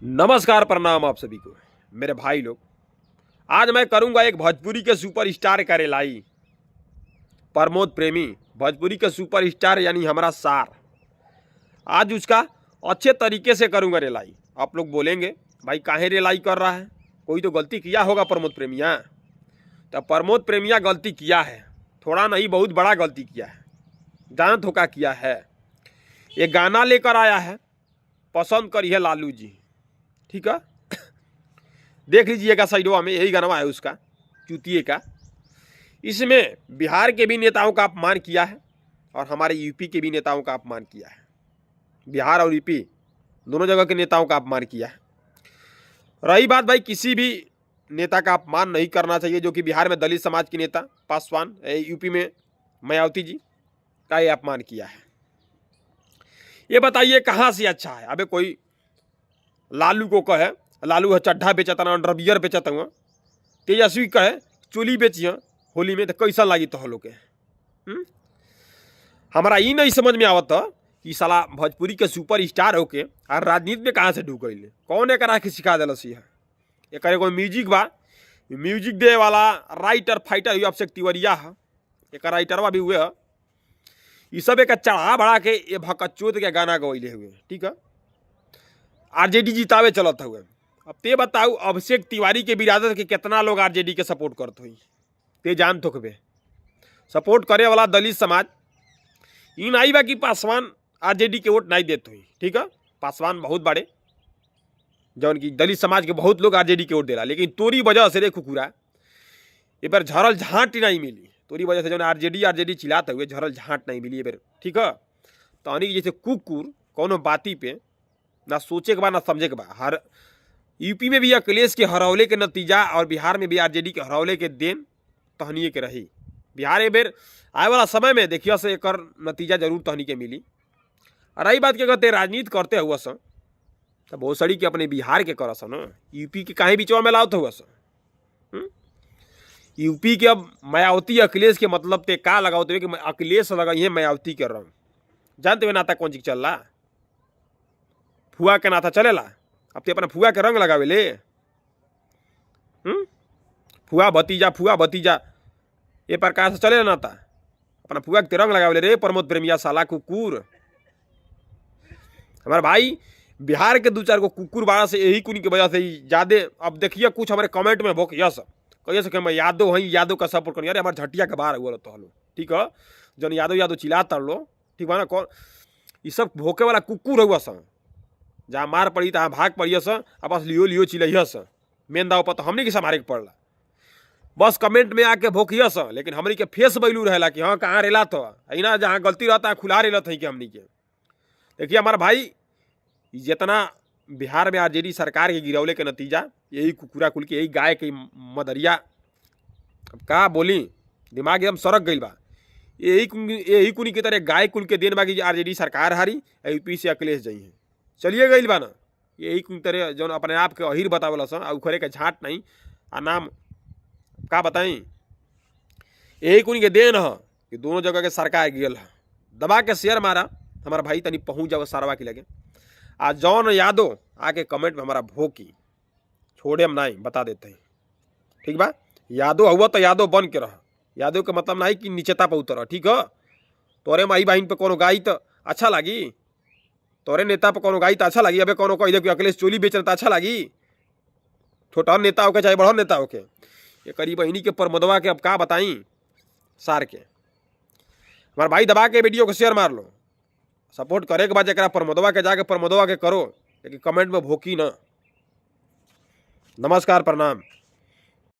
नमस्कार, प्रणाम आप सभी को मेरे भाई लोग। आज मैं करूंगा एक भोजपुरी के सुपरस्टार का रेलाई, प्रमोद प्रेमी, भोजपुरी के सुपरस्टार यानी हमारा सार। आज उसका अच्छे तरीके से करूंगा रेलाई। आप लोग बोलेंगे, भाई, काहे रेलाई कर रहा है? कोई तो गलती किया होगा प्रमोद प्रेमिया। तो प्रमोद प्रेमिया गलती किया है, थोड़ा नहीं, बहुत बड़ा गलती किया है। जान धोखा किया है। ये गाना लेकर आया है, पसंद करी है लालू जी, ठीक है? देख लीजिएगा, साइडवा में यही गाना है उसका, चूतिए का। इसमें बिहार के भी नेताओं का अपमान किया है और हमारे यूपी के भी नेताओं का अपमान किया है। बिहार और यूपी दोनों जगह के नेताओं का अपमान किया है। रही बात भाई, किसी भी नेता का अपमान नहीं करना चाहिए, जो कि बिहार में दलित समाज के नेता पासवान, यूपी में मायावती जी का ये अपमान किया है। ये बताइए, कहाँ से अच्छा है? अबे, कोई लालू को कहे, लालू है चड्ढा बेचता ना, अंडरबियर बेचता हुआ, तेजस्वी कहे चोली बेचिए होली में, तो कैसा लगी तो लोग के, हम्म? हमारा ई नहीं समझ में आवत कि साला भोजपुरी के सुपर स्टार होके और राजनीति में कहाँ से ढुक गई? कौन एकरा के सिखा दिलस? है एक एगो म्यूजिक बा, म्यूजिक दे वाला राइटर फाइटर हुई अभिषेक तिवरिया है, एक राइटरवा भी हुए है। ई सब एक चढ़ा बढ़ा के ये भकचोद के गाना गवैले हुए, ठीक है? आरजेडी जितावे चलत हुए। अब ते बताऊ, अभिषेक तिवारी के बिरादर के कितना लोग आरजेडी के सपोर्ट करत हुई? ते जान थोकबे। सपोर्ट करे वाला दलित समाज ई नहीं बा कि पासवान आरजेडी के वोट नहीं देत हुई, ठीक है? पासवान बहुत बड़े, जौन की दलित समाज के बहुत लोग आरजेडी के वोट देला, लेकिन तोरी वजह से रे कुकुरा, ए बार झरल झांट नहीं मिली। तोरी वजह से जौन आरजेडी आरजेडी चिल्लाते हुए, झरल झांट नहीं मिली ए बेर, ठीक है? तो जैसे कुकुर कोनो बाती पे ना सोचे के बा, ना समझे के बा। हर यूपी में भी अखिलेश के हरौले के नतीजा और बिहार में भी आरजेडी के हरौले के देन तहनिए के रही। बिहार ए बेर आए वाला समय में देखिए से एकर नतीजा जरूर तहनी के मिली। और रही बात के कहते राजनीति करते हुआ सन, तो बहुत सड़ी के अपने बिहार के करस न, यूपी के काहे बिचवा में लावत हुआ सन? यूपी के अब मायावती अखिलेश के मतलब ते का लगावत हुए कि अखिलेश लगाइए मायावती के रंग? जानते हुए नाता कौन चीज चल रहा? फुआ के नाता चलेला। अब ते अपना फुआ के रंग लगावे ले, हम्म? फुआ भतीजा, फुआ भतीजा, ये प्रकार से चले नाता। अपना फुआ के रंग लगावे ले रे प्रमोद प्रेमिया, साला कुकुर। हमारे भाई बिहार के दो चार गो कुकुर बाड़ा से यही कुनी के वजह से ही ज्यादे। अब देखिए, कुछ हमारे कमेंट में भोक यस कहिए सके, हम यादव हई, यादव का सपोर्ट करी। अरे, हमारे झटिया के बाहर हुआ तो हलो, ठीक है? जन यादव यादव चिल्ला तर लो, ठीक बा ना? कौन ये सब भोके वाला कुकुर हुआ सन? जहाँ मार पड़ी तहाँ भाग पड़ी सन। अब बस लियो लियो चिलैया सन। मेन दाव पर तो हमनी के संभारे के पड़ला। बस कमेंट में आके भोकिया सन, लेकिन हमनी के फेस बैलू रहेला कि हाँ, कहाँ रेला तो अना, जहाँ गलती रहता है खुला रेलत है कि हमनी के। देखिए हमारा भाई, जितना बिहार में आरजेडी सरकार के गिरौले के नतीजा यही कुकुरा कुल के, यही गाय के मदरिया, अब का बोली, दिमाग एकदम सरक गईल बा। यही कुनी के तरह गाय कुल के देन बाकी आरजेडी सरकार हारी, यूपी से अखिलेश जई है, चलिए गईल बा ना। यही कुल तरह जौन अपने आप के अहिर बतावला सन आ उखरे के झाँट नहीं आ नाम का बताई, यही कुल के देन ह कि दोनों जगह के सरकार गिरल है। दबा के शेयर मारा हमारा भाई, तनी पहुँच जाओ सारवा के लगे। आ जौन यादव आके कमेंट में हमारा भोकी, छोड़े हम नहीं, बता देते हैं, ठीक बा? यादव हुआ तो यादव बन के रह। यादव के मतलब नहीं कि नीचता पर उतर, ठीक है? तोरे माई बहिन पे कोनो गाई तो अच्छा लागी? तोरे नेता पे कोनो गाई तो अच्छा लागी? अबे, कोनो कह दे कि अखिलेश चोली बेचन तो अच्छा लागी? छोटा नेता होके चाहे बड़ा नेता होके, ये करीब बहिनी के परमदवा के अब का बताई सार के। हमारे भाई, दबा के वीडियो को शेयर मार लो। सपोर्ट करे के बाद जरा प्रमोदवा के जाके प्रमोदवा के करो, लेकिन कमेंट में भोकी ना। नमस्कार, प्रणाम।